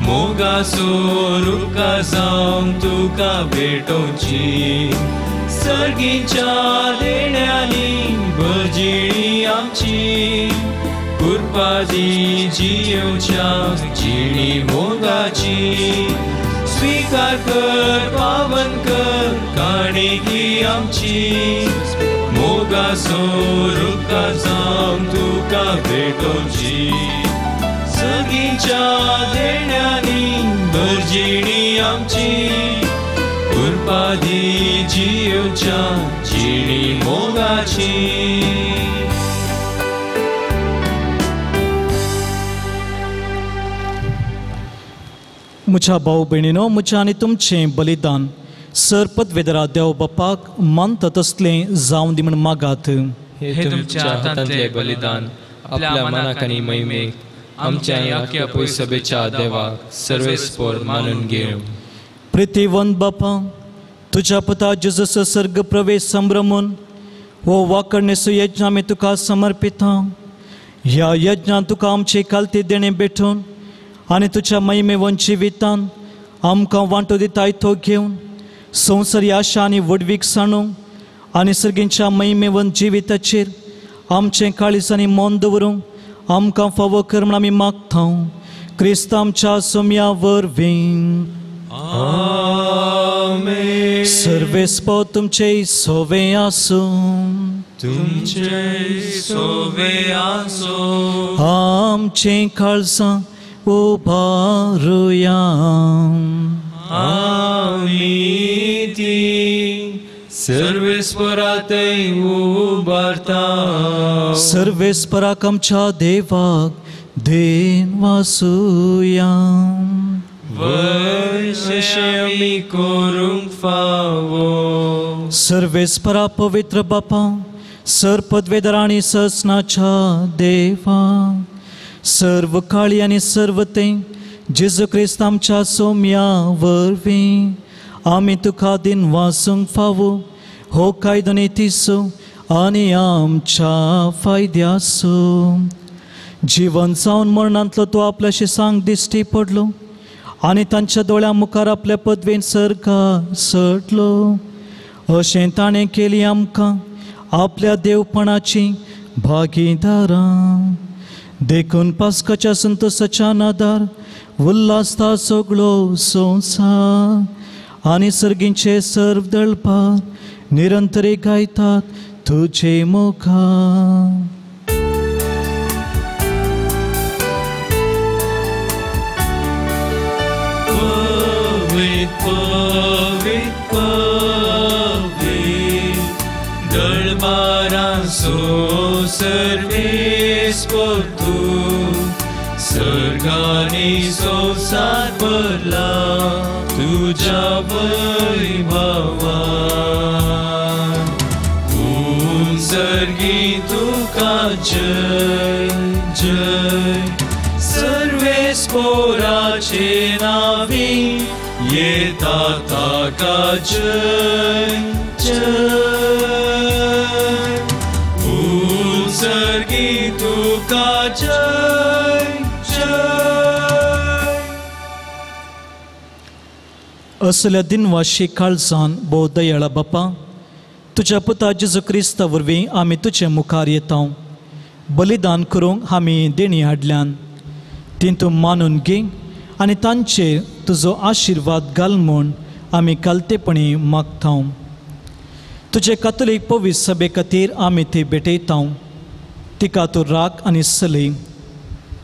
मोगा सोरुका जावन तुका भेटोवची सर्गीच्या देण्यांनी भरजिणी आमची कृपा दी जियोच्या जिणी मोगाची स्वीकार कर पावन कर काणीक ही आमची मोगा सोरुका जावन तुका भेटोवची सगीच्या देण्यांनी भरजिणी आमची कृपा दी जियोच्या जिणी मोगाची. म्हज्या भाव भयणीनो, म्हजें आनी तुमचें बलिदान सर पदवेदरा देव बापाक मानता तसलें जावं दी म्हण मागात. हे तुमच्या हातांतले बलिदान आपल्या मनाक आनी महिमेक आमच्या आनी आख्या पयसभेच्या देवाक सर्वेस्पोर मानून घेवं. प्रितीवंत बापा, तुज्या पुता जेजूचो सर्ग प्रवेश संभ्रमून हो वाकरणेचो यज्ञ आमी तुका समर्पिता. ह्या यज्ञान तुका आमचे कालती देणें भेटून आनी तुज्या महिमेवन जिवितान आमकां वांटो दिताय तो घेवन संवसारी आशा आनी व्हडवीक सांडूंक आनी सर्गींच्या महिमेवन जिविताचेर आमचें काळीज आनी मन दवरूंक आमकां फावो कर म्हण आमी मागता. क्रिस्त आमच्या सोम्या वरवीं. आमेन. सर्वेस्पो तुमचे सोवे आसूं. तुमचे सोवे आसूं. आमचें काळजां उबारुया. आमी ती सर्वेस्परातय उबारता. सर्वेस्पराक आमच्या देवाक then वासुया. वैशें आमी करूंक फावो. सर्वेस्परा पवित्र बापा, सर पदवेदार आनी ससनाच्या देवा, सर्व काळी आनी सर्व तें जेजू क्रिस्त आमच्या सोम्या वरवीं आमी तुका दिन वासूंक फावो हो कायदो नितीचो आनी आमच्या फायद्याचो. जिवन जावन मरणांतलो तो आपल्याशी सांग दिश्टी पडलो आनी तांच्या दोळ्यां मुखार आपल्या पदवेन सर्गा चडलो. अशें ताणें केली आमकां आपल्या देवपणाची भागीदारां. देखून पास्काच्या संतोसाच्या नादार उल्हासता सगळो संवसार आनी सर्गींचे सर्व दळपार निरंतरी गायतात तुजे मुखार. पवित पवित पवित दळबारांचो सर्वेस्पोर तूं सर्गांनी संवसार भरला तुज्या वैभवान. उंचर्गी तुका जय जय सर्वेस्पोराचे नावी येता ताका जय जय. उंचर्गी तुका जय जय. असल्या दिनवाशी काळजान भोव दयाळा बापा, तुज्या पुता जेजू क्रिस्ता वरवीं आमी तुजे मुखार येता. बलिदान करूंक आमी देणी हाडल्यान तीं तूं मानून घे आनी तांचेर तुजो आशिर्वाद घाल म्हूण आमी कालतेपणी मागता. तुजे कातोलीक पवित्र सभे खातीर आमी ती भेटयता. तिका तूं राख आनी सलय.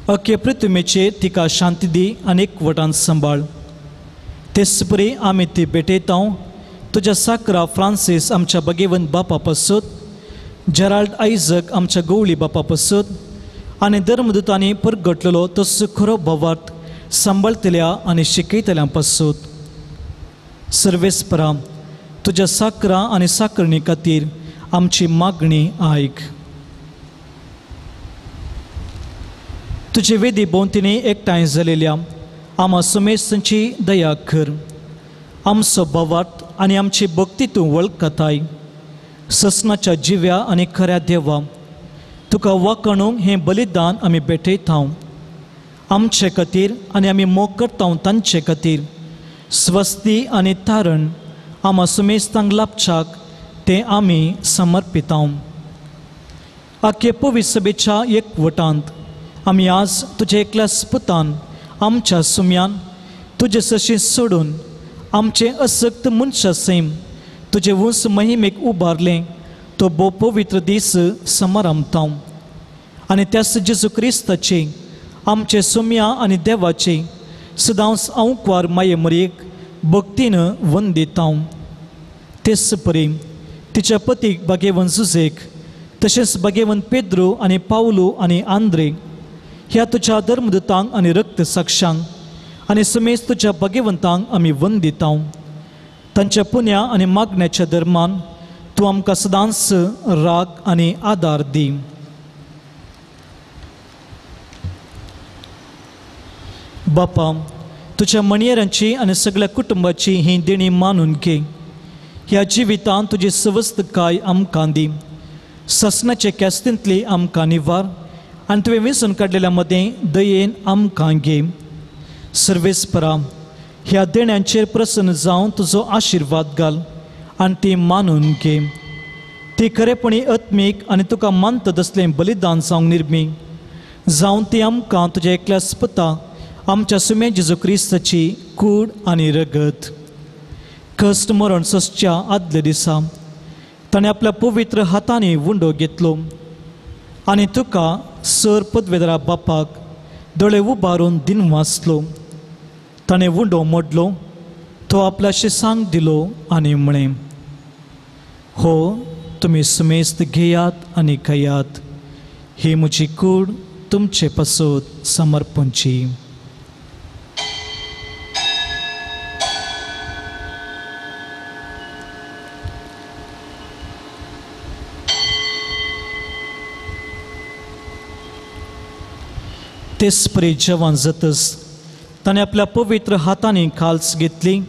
अख्खे पृथ्वीचेर तिका शांती दी आनी एकवटान सांबाळ. तेच परी आमी ती भेटयता तुज्या साकरा फ्रांसीस आमच्या भगेवंत बापा पासत, जेराल्ड आयजक आमच्या गवळी बापा पासत आनी धर्मदूतांनी परगटलेलो तसो खरो भावार्थ सांबाळतल्या आनी शिकयतल्या पासत. सर्वेस्परा तुज्या साकरा आनी साकरणी खातीर आमची मागणी आयक. तुजे वेदी भोंवतणी एकठांय जालेल्या आमा सुमेस्तांची दया कर. आमचो भावार्थ आनी आमची भक्ती तूं वळखताय. ससनाच्या जिव्या आनी खऱ्या देवा, तुका वाखणूंक हें बलिदान आमी भेटयता. आमचे खातीर आनी आमी मोग करता तांचे खातीर स्वस्ती आनी तारण आमा सुमेस्तांक लाभच्याक तें आमी समर्पिता. आखे पवित्र सभेच्या एकवटांत आमी आज तुज्या एकल्या पुतान आमच्या सुम्यान तुजे सशी सोडून आमचें असक्त मनशा सैम तुजे उंच महिमेक उबारलें तो भोव पवित्र दीस समारंभता. आनी त्याच जेजू क्रिस्ताचे आमचे सुम्या आनी देवाचे सदांच आंकवार माये मरयेक भक्तीन वंदिता. तेच परी तिच्या पतीक भाग्यवंत जुजेक तशेंच भाग्यवंत पेद्रू आनी पावलू आनी आंद्रे ह्या तुज्या धर्मदूतांक आनी रक्त साक्षांक आनी समेज तुज्या भाग्यवंतांक आमी वंदिता. तांच्या पुण्या आनी मागण्याच्या धर्मान तूं आमकां सदांच राग आनी आदार दी. बापा, तुज्या मणयेरांची आनी सगळ्या कुटुंबाची ही देणी मानून घे. ह्या जिवितांत तुजी सवस्तकाय आमकां दी. ससनाचे कॅस्तींतली आमकां निवार आनी तुवें वेंचून काडलेल्या मदें दयेन आमकां घे. सर्वेस्परा, ह्या देण्यांचेर प्रसन्न जावन तुजो आशिर्वाद घाल आनी ती मानून घे. ती खरेपणी आत्मीक आनी तुका मानता तसलें बलिदान जावंक निर्मी जावन ती आमकां तुज्या एकल्या पुता आमच्या सुमे जेजू क्रिस्ताची कूड आनी रगत. कश्ट मरण सोंसच्या आदल्या दिसा ताणें आपल्या पवित्र हातांनी उंडो घेतलो आनी तुका सर पदवेदारा बापाक दोळे उबारून दिन वाचलो. ताणें उंडो मोडलो, तो आपल्या शिसांक दिलो आनी म्हळें, हो तुमी सुमेस्त घेयात आनी खायात, ही म्हजी कूड तुमचे पासत समर्पणची. तेच परी जेवण जातच ताणें आपल्या पवित्र हातांनी खाल्स घेतली,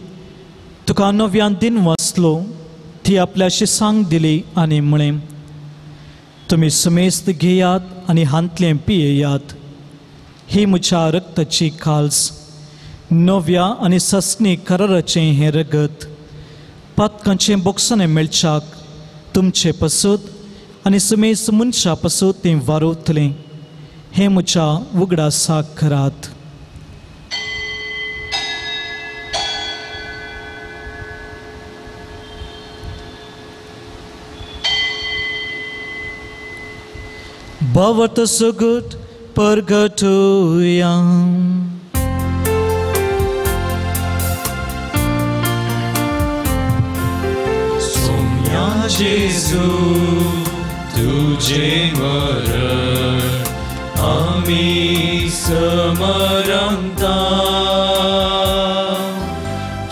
तुका नव्यान दिन वाचलो, ती आपल्या शिसांक दिली आनी म्हळें, तुमी समेस्त घेयात आनी हांतलें पियेयात, ही म्हज्या रक्ताची खाल्स, नव्या आनी ससनी कराराचें हें रगत, पातकांचें बोगसणें मेळच्याक तुमचे पासत आनी समेस्त मनशा पासत तें वारवतलें. हें म्हज्या उगडासाक करात. भवत सुगट परगटुया. सोम्या जेजू तुझे मरण आमी समरंता,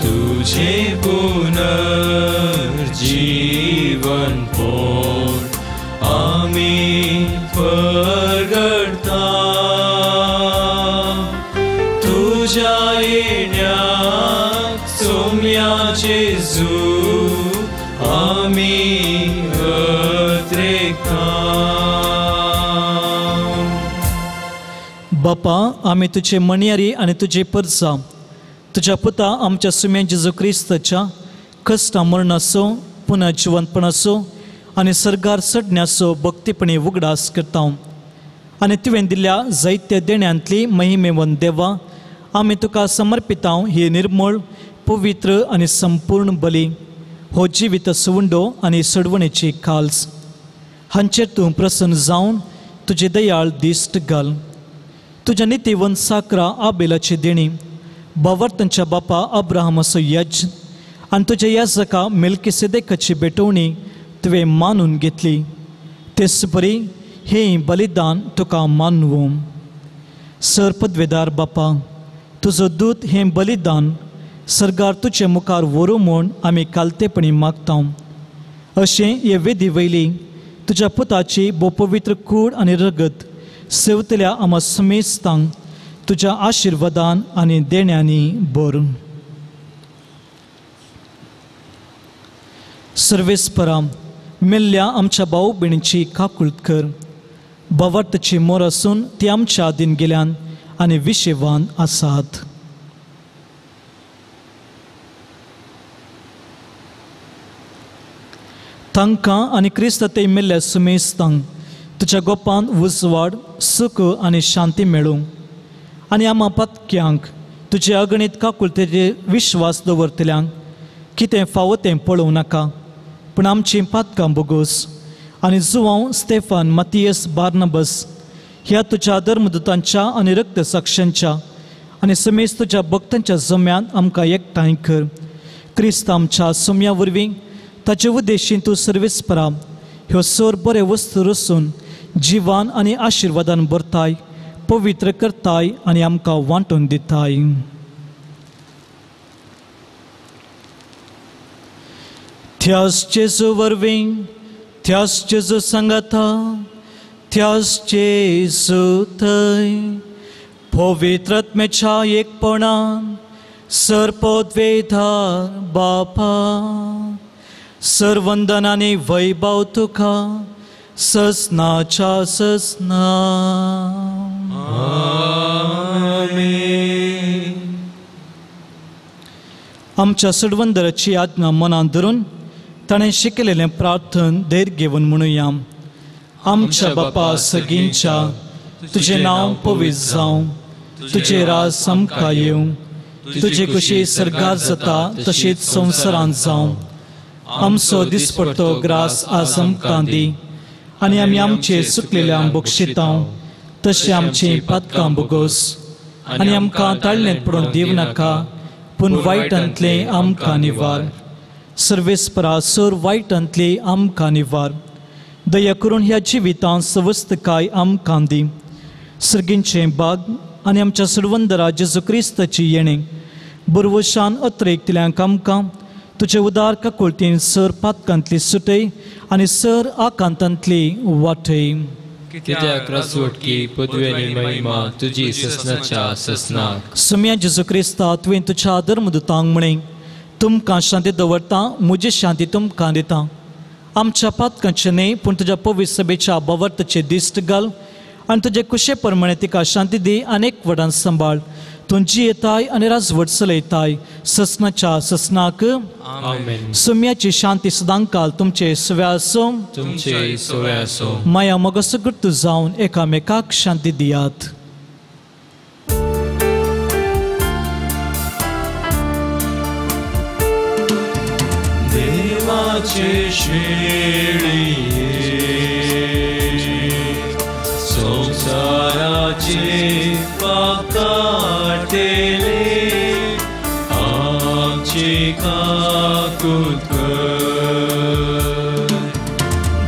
तुझे पुनर्जीवन पोट आमी परगडता. तुझ्या येण्याक सोम्या जेजू आमी अत्रेकता. बापा, आमी तुजे मणयारी आनी तुजे परजा तुज्या पुता आमच्या सुम्या जेजू क्रिस्ताच्या कश्टा मरणाचो पुनः जिवंतपणाचो आनी सर्गार चडण्याचो भक्तीपणी उगडास करता. आनी तुवें दिल्ल्या जायत्या देण्यांतली महिमेवन देवा आमी तुका समर्पिता ही निर्मळ पवित्र आनी संपूर्ण बली, हो जिवीत सुवंडो आनी सडवणेची खाल्स हांचेर तूं प्रसन्न जावन तुजे दयाळ दिश्ट घाल. तुज्या नितीवंत साकरा आबेलाची देणी, बावर्तनच्या बापा अब्राहमाचो यज्ञ आनी तुज्या याजका मेल्किसेदेकाची भेटवणी तुवें मानून घेतली. तेच परी हें बलिदान तुका मानवूं. सर पदवेदार बापा, तुजो दूत हें बलिदान सर्गार तुजे मुखार व्हरूं म्हूण आमी कालतेपणी मागता. अशें हे वेदी वयली तुज्या पुताची भोव पवित्र कूड आनी रगत सेवतल्या आमा समेस्तांक तुज्या आशिर्वादान आनी देण्यांनी भर. सर्वेस्परा मेल्ल्या आमच्या भाव भयणीची काकूळत कर. भावार्थाची मोर आसून ती आमच्या आदीन गेल्यान आनी विशेवान आसात. तांकां आनी क्रिस्त ते मेल्ल्या सुमेस्तांक तुज्या गोपान उजवाड, सुख आनी शांती मेळूं आनी आमा पातक्यांक तुजे अगणीत काकुळतेचेर विश्वास दवरतल्यांक कितें फावो तें पळोवं नाका, पूण आमचीं पातकां बोगोस आनी जुवांव स्टेफान, मातियस, बार्नबस ह्या तुज्या धर्मदूतांच्या आनी रक्तसाक्षांच्या आनी समेज तुज्या भक्तांच्या जम्यांत आमकां एकठांय कर. क्रिस्त आमच्या सोम्या वरवीं ताचे उद्देशीन तूं सर्वेस्परा ह्यो सर बरे वस्तू रसून जिवान आनी आशिर्वादान भरताय, पवित्र करताय आनी आमकां वांटून दिताय. त्याच जेजू वरवीं, त्याच जेजू सांगाता, त्याच जेजू थंय पवित्र आत्म्याच्या एकपणान सर्पोद्वेधार बापा सर्वंदन आनी वैभव तुका ससनाच्या ससना. आमेन. आमच्या सडवंदराची आज्ञा मनांत धरून ताणें शिकयलेलें प्रार्थन धैर्य घेवन म्हणुया. आमच्या बापा सगींच्या, तुजें नांव पवित्र जावं, तुजें राज आमकां येवं, तुजी खुशी सर्गार जाता तशीच संवसारांत जावं. आमचो दिसपडतो ग्रास आज आमकां दी आनी आमी आमचे चुकलेल्यांक बक्षितां तशें आमचीं पातकां बोगोस आनी आमकां ताळणेंत पडून दिवं नाका, पूण वायटांतलें आमकां निवार. सर्वेस्परा सर वायटांतलें आमकां निवार. दया करून ह्या जिवितांत सवस्तकाय आमकां दी. सर्गींचें बाग आनी आमच्या सर्वंदरा जेजू क्रिस्ताची येणें बरवशान अत्रेकतल्यांक आमकां तुजे उदार काकुळतीन सर पातकांतली सुटय आनी सर आकांतांतली वाटय. कित्याक राजवटकी पदवी आनी महिमा तुजी ससनाच्या ससनाक. सुम्या जेजू क्रिस्ता, तुवें तुज्या धर्मदूतांक म्हळें, तुमकां शांती दवरता, म्हजी शांती तुमकां दिता. आमच्या पातकांचें न्हय पूण तुज्या पवित्र सभेच्या भावार्थाचें दिश्ट घाल आनी तुजे कुशे प्रमाणे तिका शांती दी आनी एक वडान सांबाळ. तूं जियेताय आनी राजवट चलयताय ससनाच्या ससनाक. आमेन. सुम्याची शांती सदांकाल तुमचे सुवे आसूं, तुमचे सुवे आसूं. माया मोगाचो गुर्तू जावन एकामेकाक शांती दियात. देवाचे शेळये संसाराचे पाप काडटले, आमची काकूत कर.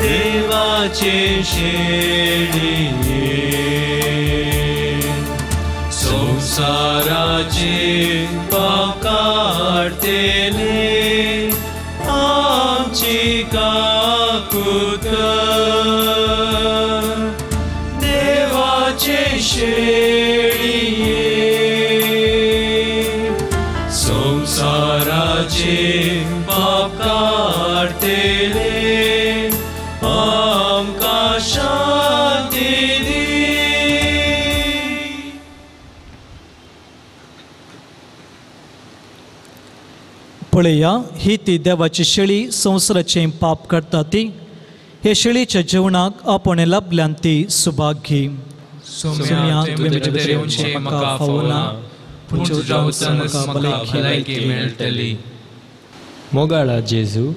देवाचे शेळये संसाराचे पाप काडटले, आमची काकूत कर. देवाचे शेळये संसाराचे पाप काडटले, आमकां शांती दी. पळया, ही ती देवाची शेळी संवसाराचें पाप काडटा ती. हे शेळीच्या जेवणाक आपण लाभल्यान ती सुभाग्य. सोम्या, तुवें म्हजे भितर येवचें म्हाका फावना, पूण तुज्या उतरानच म्हाका भलायकी मेळटली. मोगाळा जेजू,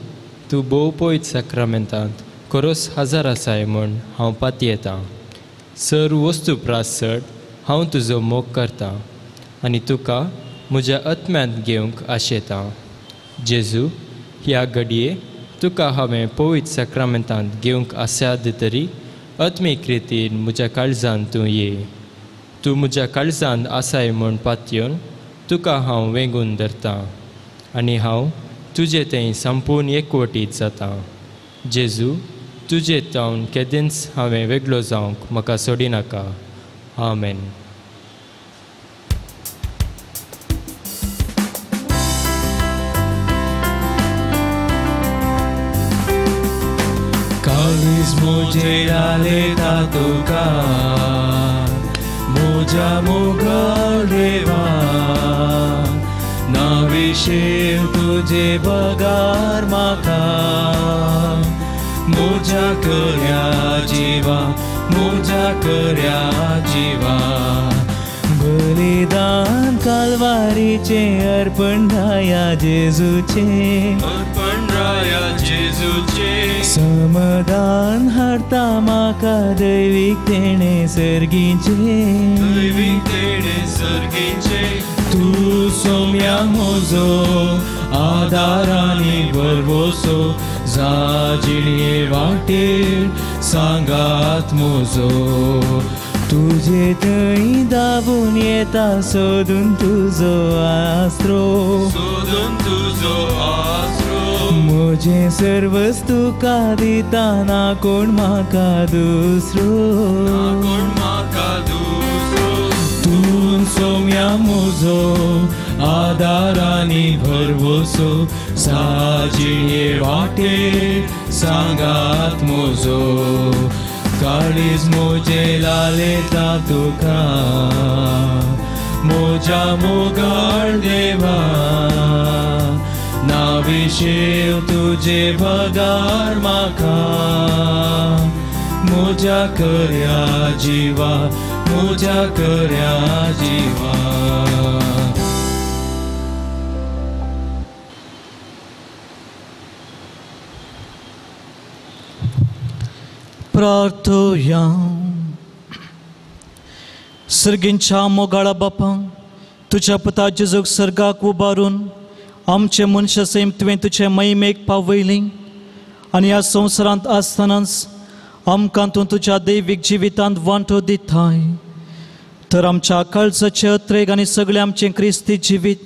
तूं भोव पयत साक्रामेंतांत खरोच हजर आसाय म्हूण हांव पातयेतां. सर वस्तू प्रास चड हांव तुजो मोग करतां आनी तुका म्हज्या आत्म्यांत घेवंक आशेतां. जेजू, ह्या घडये तुका हांवें पवित्र साक्रामेंतांत घेवंक आसाद तरी आत्मीक रितीन म्हज्या काळजान तूं ये. तूं म्हज्या काळजान आसाय म्हूण पातयेवन तुका हांव वेंगून धरतां आनी हांव तुजे थंय संपूर्ण एकवटीत जातां. जेजू, तुजे तावन केदेंच हांवें वेगळो जावंक म्हाका सोडिनाका. आमेन. म्हजें लालेता तुका म्हज्या मोगाळ देवा ना विशेव तुजे बगार म्हाका म्हज्या कर्या जिवा म्हज्या कर्या जिवा बलिदान कालवारीचें अर्पण राया जेजूचें अर्पण राया जेजूचें समाधान हाडटा म्हाका दैवीक तेणें सर्गीचें दैवीक तेणें सर्गीचें तूं सोम्या म्हजो आदार आनी भरवंसो जा जिणे वाटेर सांगात म्हजो तुजे थंय दाबून येता सोदून तुजो आसरो सोदून तुजो आसरो म्हजें सर्वस तुका दिता ना कोण म्हाका दुसरो ना कोण म्हाका दुसरो तूं सोम्या म्हजो आदार आनी भरवंसो सा जिणे वाटेर सांगात म्हजो काळीज म्हजें लालेता तुका म्हज्या मोगाळ देवा ना विशेव तुजे बगार म्हाका म्हज्या कर्या जिवा म्हज्या कर्या जिवा. प्रार्थया. सर्गींच्या मोगाळा बापा तुज्या पुता जेजूक सर्गाक उबारून आमचे मनशा सैम तुवें तुजे महिमेक पावयली आनी ह्या संवसारांत आसतनाच आमकां तूं तुज्या दैवीक जिवितांत वांटो दिताय तर आमच्या काळजाचे अत्रेग आनी सगळें आमचें क्रिस्ती जिवीत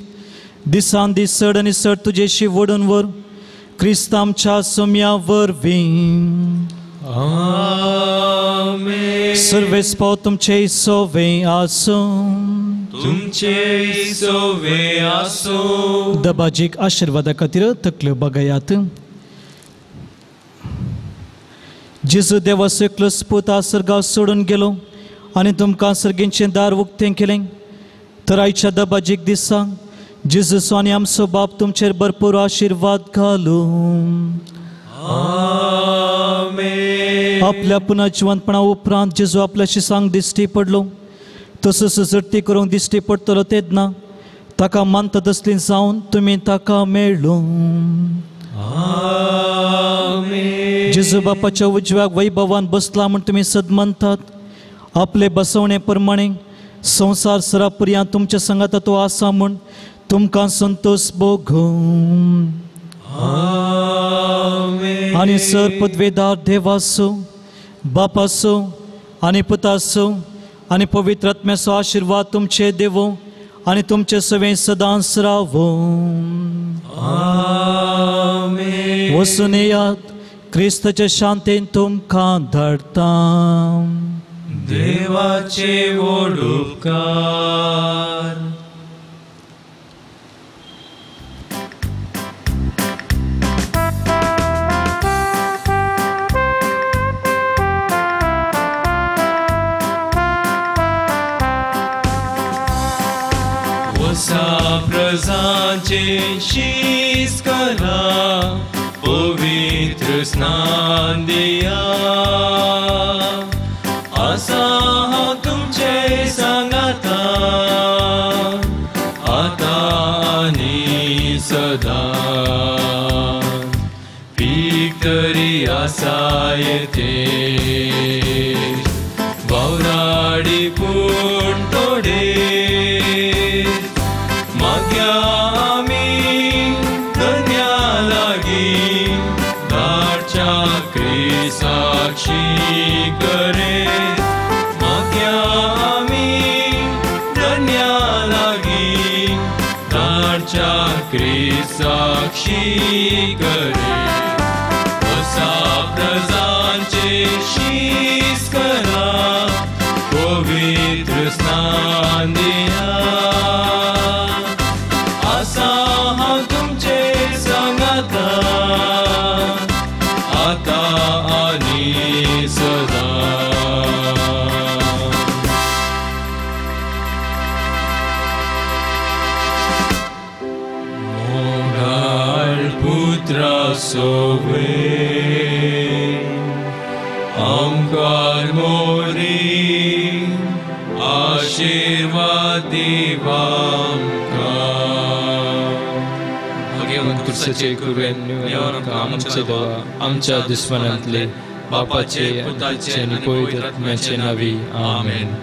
दिसान दीस चड आनी चड तुजेशी वडून व्हर क्रिस्त आमच्या सोम्या वरवीं. आमेन. सर्वेस पाव तुमचे सोवे आसूं तुमचे सोवे आसूं. दबाजीक आशिर्वादा खातीर तकल्यो बगयात. जेजू देवाचो एकलोच पूत सर्गाक सोडून गेलो आनी तुमकां सर्गींचें दार उक्तें केलें तर आयच्या दबाजीक दिसा जेजूचो आनी आमचो बाप तुमचेर भरपूर आशिर्वाद घालूं. आमेन. आपल्या पुनर्जिवंतपणा उपरांत जेजू आपल्या शिसांक दिश्टी पडलो तसोच झडती करूंक दिश्टी पडटलो तेन्ना ताका मानता तसली जावन तुमी ताका मेळ्ळो. आमेन. जेजू बापाच्या उजव्याक वैभवान बसला म्हूण तुमी सद मानतात. आपले बसवणे प्रमाणे संवसार सरापर्यांत तुमच्या संगाता तो आसा म्हूण तुमकां संतोष भोगूं. आमेन. आनी सर पदवेदार देवाचो बापाचो आनी पुताचो आनी पवित्र आत्म्याचो आशिर्वाद तुमचे देवो आनी तुमचे सवें सदांच रावो. आमेन. वचून येयात क्रिस्ताचे शांतेन तुमकां धाडटा. देवाचे व्हड उपकार. वसा प्रजांचे शीस करा पवित्र स्नान दिया आसा हांव तुमचे सांगाता आतां आनी सदां पीक तरी आसा येते वावराडी पूण थोडे माग्या आमी धन्या लागीं धाडच्या क्रिसाक्षी करे माग्या आमी धन्या लागीं धाडच्या क्रिसाक्षी करे वसा प्रजांचे शीस करा पवित्र स्नान दिया आसा हांव तुमचे सांगाता आतां आनी पवित्र सोवे आमकार मोरी आशीर्वाद दिवामका तुळसाचे कुरवेन आमचे देवा आमच्या दुस्मनांतले बापाचे पुताचे आनी पवित्र आत्म्याचे नांवी आमेन.